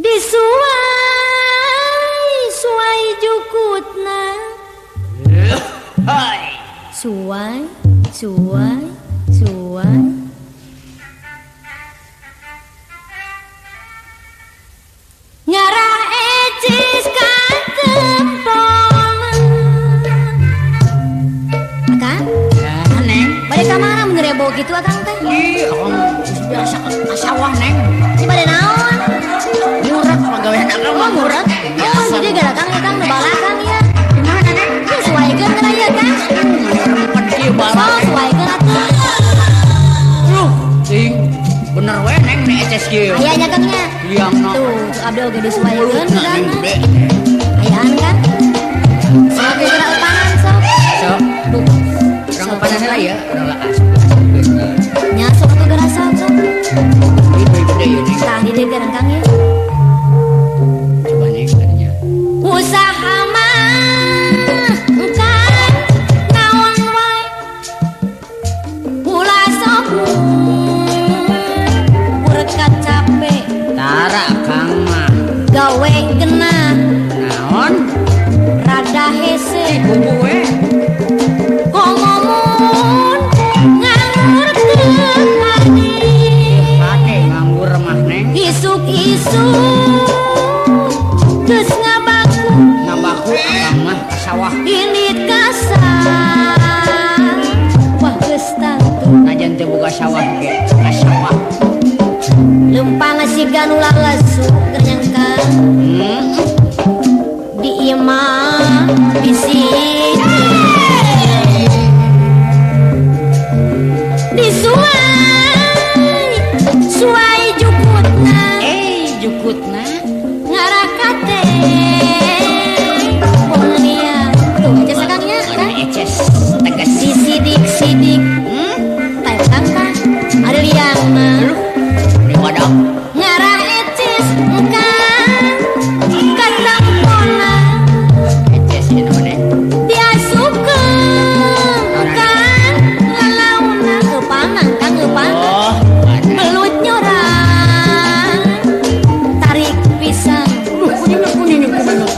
Disuai suai jukutna. Suai suai suai. Ngarah ecis ka tempona. Akang? Ya, Neng. Bade ka mana mun rebo kitu akang teh? Ih, akang biasa ka sawah, Neng. Ini bade naon? Murag pagawean akang mah. Oh, murag? Biasa. Oh, jadi gara akang ya, Kang, nu balakang ya. Kumaha, Neng? Ieu suaikeun kana ieu, Kang. Rempet kieu balak. Oh, suaikeun atuh. Duh, ting. Bener we, Neng, nek eces kieu. Aya nya, Kang, nya. Liangna. Tuh, cek abdi oge disuaikeun Mulutna, kana. Neng, gede. Ayaan kan? Sok geus geura eupanan sok. Sok. Duh. Urang eupanan heula ya, urang lah asup. Nya sok atuh geura sok sok. Ieu gede ieu, Neng. Tah di dieu gerang Kang ya. Coba Neng tadinya. Usaha mah engkan naon wae. Ulah sok urekat capek. Tara Kang mah. Gawe genah. Naon? Rada hese. Kuku we. Komomun nganggur teu hade. Hade nganggur mah Neng. Isuk-isuk geus ngabaku. Ngabaku akang mah ka sawah. Indit ka sawah geus tangtu. Najan teu boga sawah ge ka sawah. Leumpang siga nu lalesu keur nyangka. Di imah bisi disuai suai jukutna. Jukutna ngarakate pongnia. Tuh eces akangnya kan? Eces tegas. Disidik-sidik. Tah kang tah ada liangna. Aduh, ini wadah. Ngarah eces engkang katempona. Eces ieu mah Neng. Diasupkeun kang ngalauna eupanang kang eupan. Oh, ada. Belut nyorang tarik pisang. Aduh, kunyuk kunyuk kunyuk.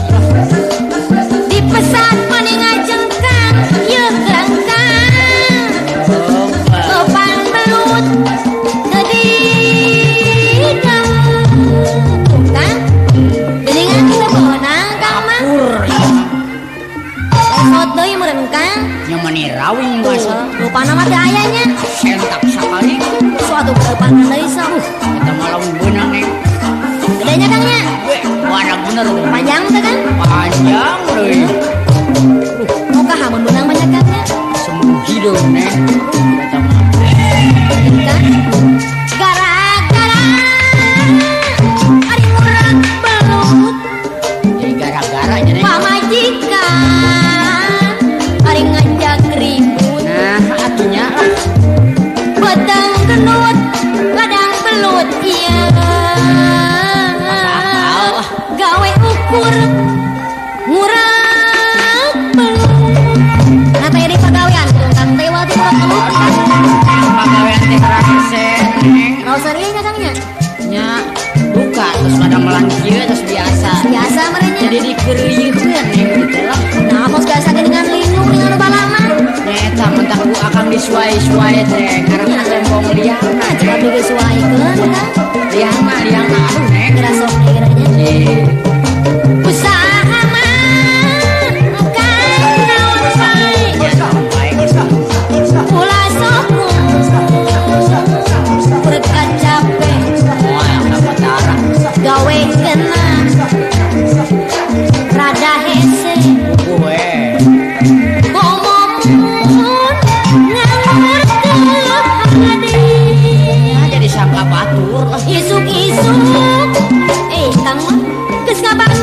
Dipesat mani ngajengkang ieu gerangkang. Eupan belut teu didaun. Tuh kang. Geuningan teu beunang kang mah. Pur. Lesot deui meureun kang. Nya mani rawing Tuh, basot. rupana mah teu aya nya. Sentak sakali. Suatu eupanan deui sok. Eta mah lamun beunang Neng. Gede nya kang nya. We, warak bener tuh. Panjang teh kan? Panjang deui. Moga hamun beunang banyak kang nya. Sembuh hideung Neng. Eta mah. Kan? Gara-gara ari murag belut. Jadi gara-gara nya Neng. Pamajikan ari ngajak ribut. Nah, atunya lah. Beteng genut kadang belut ieu. Gawe ukur murag belut. Nah teh di pagawean tuh Kang teh waktu murag belut kan. Pagawean teh rese Neng. Raosan ieu nya Kang nya. Nya duka terus pada melang kieu terus biasa. Biasa merenya. Jadi dikeureuyeun Neng gitu lah. Nah, mos biasa dengan linglung dengan balama. Nya eta mentak ku akang disuai-suai teh karena tembong liangna. Nah, coba dulu suaikeun Kang. Liangna liangna aduh Neng. Geura sok deui geranya. Ih. Usaha mah engkang naon wae. Nya naon wae. Ulah sok urekat capek. Moal ka batara. Gawe kena rada hese. Buku we. Komomun nganggur teu hade. Nah, jadi sangka batur lah. Isuk-isuk Kang mah geus ngabaku.